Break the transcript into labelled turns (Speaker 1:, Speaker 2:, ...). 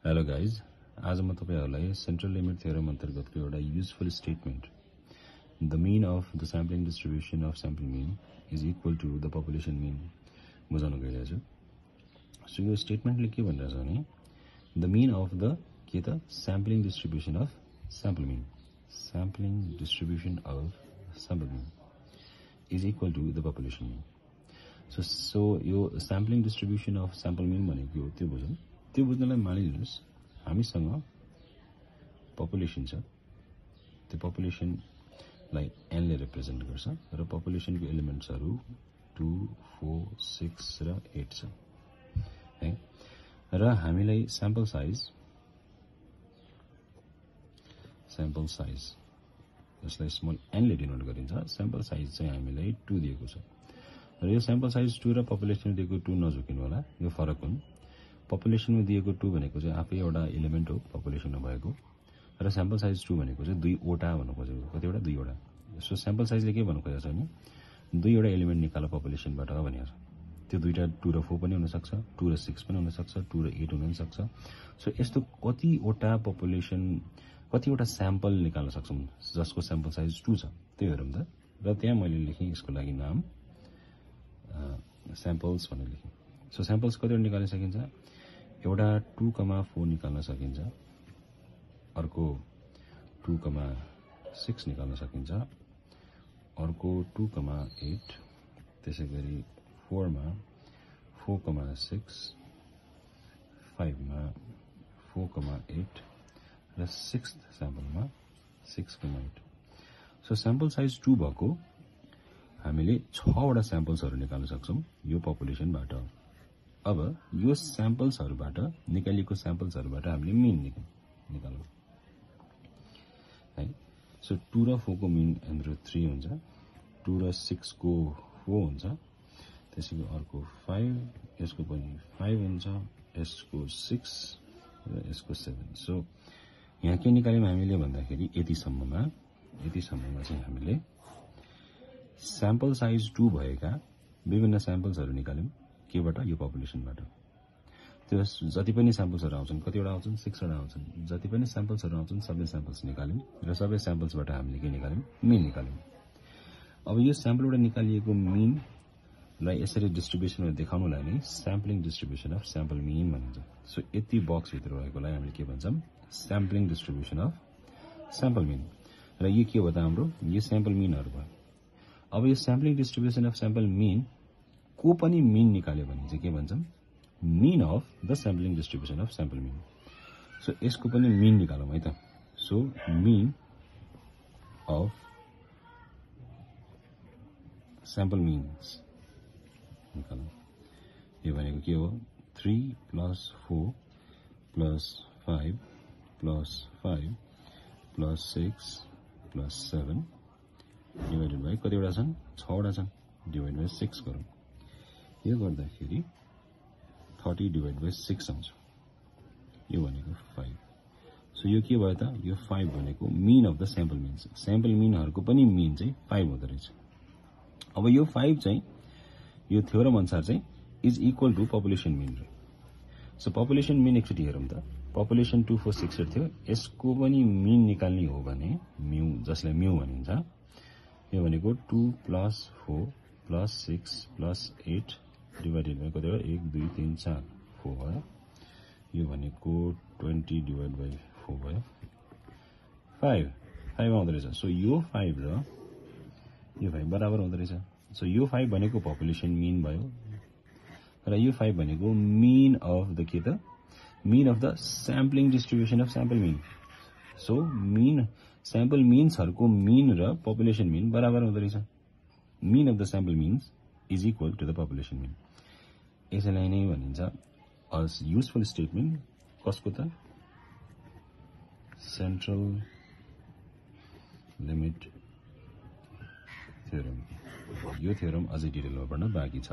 Speaker 1: Hello guys, आज म तपाईहरुलाई सेन्ट्रल लिमिट थ्योरम अन्तर्गतको एउटा useful statement the mean of the sampling distribution of sample mean is equal to the population mean बुझाउन गइरहेको छु। सो यो स्टेटमेन्टले के भनिरहेछ भने the mean of the sampling distribution of sample mean is equal to the population mean. So यो sampling distribution of sample mean भनेको हो त्यो बुझौँ। त्यो बुझ्नलाई मानिलिनुस् हामीसँग पपुलेसन छ, त्यो पपुलेसनलाई n ले रिप्रेजेन्ट गर्छ र पपुलेसनको एलिमेन्ट्सहरू 2, 4, 6 र 8 छ है। र हामीलाई स्याम्पल साइज जसलाई स्मल n ले डिनोट गरिन्छ, स्याम्पल साइज चाहिँ हामीलाई 2 दिएको छ र यो स्याम्पल साइज 2 र पपुलेसनमा दिएको 2 नझुकिनु होला, यो फरक हुन्। पपुलेसनमा दिएको 2 भनेको चाहिँ आफै एउटा एलिमेन्ट हो पपुलेसनमा भएको र स्याम्पल साइज 2 भनेको चाहिँ 2 वटा भन्नु खोजेको। कतिवटा? 2 वटा। सो स्याम्पल साइजले के भन्नु खोजेको छ भने 2 वटा एलिमेन्ट निकाल पपुलेसनबाट भनेर। त्यो दुईटा 2 र 4 पनि हुन सक्छ, 2 र 6 पनि हुन सक्छ, 2 र 8 हुन सक्छ। सो यस्तो कतिवटा पपुलेसन कतिवटा स्याम्पल निकाल्न सक्छौं जसको स्याम्पल साइज 2 छ त्यो हेरौँ त। र त्यहाँ मैले लेखेँ यसको लागि नाम स्याम्पल्स भनेर लेखेँ। सो स्याम्पल्स कतिवटा निकाल्न सकिन्छ? एउटा 2,4 निकाल्न सकिन्छ, अर्को 2,6 निकाल्न सकिन्छ, अर्को 2,8, त्यसैगरी 4 मा 4,6, 5 मा 4,8 र 6th स्याम्पलमा 6,8। सो स्याम्पल साइज 2 भएको हामीले 6 वटा स्याम्पल्सहरू निकाल्न सक्छौं यो पपुलेसनबाट। अब यो स्याम्पल्सहरूबाट निकालिएको स्याम्पल्सहरूबाट हामीले मीन निकालौं है। सो 2 र 4 को मीन हाम्रो 3 हुन्छ, 2 र 6 को 4 हुन्छ, त्यसैगरी अर्को 5, यसको पनि 5 हुन्छ, यसको 6 र यसको 7। सो यहाँ के निकाल्यौं हामीले भन्दाखेरि यतिसम्ममा चाहिँ हामीले स्याम्पल साइज 2 भएका विभिन्न स्याम्पल्सहरू निकाल्यौं केबाट? यो पपुलेसनबाट। त्यो जति पनि स्याम्पल्सहरू आउँछन्, कतिवटा आउँछन्? 6 वटा आउँछन्। जति पनि स्याम्पल्सहरू आउँछन् सबै स्याम्पल्स निकाल्यौं र सबै स्याम्पल्सबाट हामीले के निकाल्यौं? मीन निकाल्यौं। अब यो स्याम्पलबाट निकालिएको मीनलाई यसरी डिस्ट्रिब्युसनमा देखाउनलाई नै सैम्पलिङ डिस्ट्रिब्युसन अफ सैम्पल मीन भनिन्छ। सो यति बक्स भित्र रहेकोलाई हामीले के भन्छौं? सैम्पलिङ डिस्ट्रिब्युसन अफ सैम्पल मीन। र यो के हो त हाम्रो? यो सैम्पल मीनहरु भयो। अब यो sampling distribution of sample mean को पनि मीन निकाल्यो भने चाहिँ के भन्छौं? Mean of the sampling distribution of sample mean. So यसको पनि मीन निकालौं है त। So mean of sample means निकालौं। यो भनेको के हो? 3 + 4 + 5 + 5 + 6 + 7 डिवाइडेड बाइ कतिवटा छन्? 6 वटा छन्। डिवाइड बाइ 6 गरौँ। यो गर्दाखेरि 30 डिवाइड बाइ 6 आउँछ। यो भनेको 5। सो यो के भयो त? यो 5 भनेको mean of the sample means. Sample मीनहरुको पनि मीन चाहिँ 5 हुँदो रहेछ। अब यो 5 चाहिँ यो थ्योरम अनुसार चाहिँ is equal to population mean. So population mean एकचोटि हेरौँ त। पपुलेसन 2468 थियो, यसको पनि मीन निकाल्ने हो भने म्यू, जसलाई म्यू भनिन्छ, यो भनेको 2 + 4 + 6 + 8 डिवाइडेड बाइ कति हो? 1 2 3 4 4 भयो। यो भनेको 20 डिवाइड बाइ 4 भयो। 5 आउँदो रहेछ। सो यो 5 र यो 5 बराबर हुँदो रहेछ। सो यो 5 भनेको पपुलेसन मीन भयो र यो 5 भनेको मीन अफ द के त? Mean of the sampling distribution of sample mean. So mean sample मीन्सहरुको मीन र पपुलेसन मीन बराबर हुँदो रहेछ। Mean of the sample means is equal to the population mean. यसैलाई नै भनिन्छ अस युजफुल स्टेटमेन्ट कसको त? Central limit theorem. यो थ्योरम अझै डिटेलमा पढ्न बाँकी छ।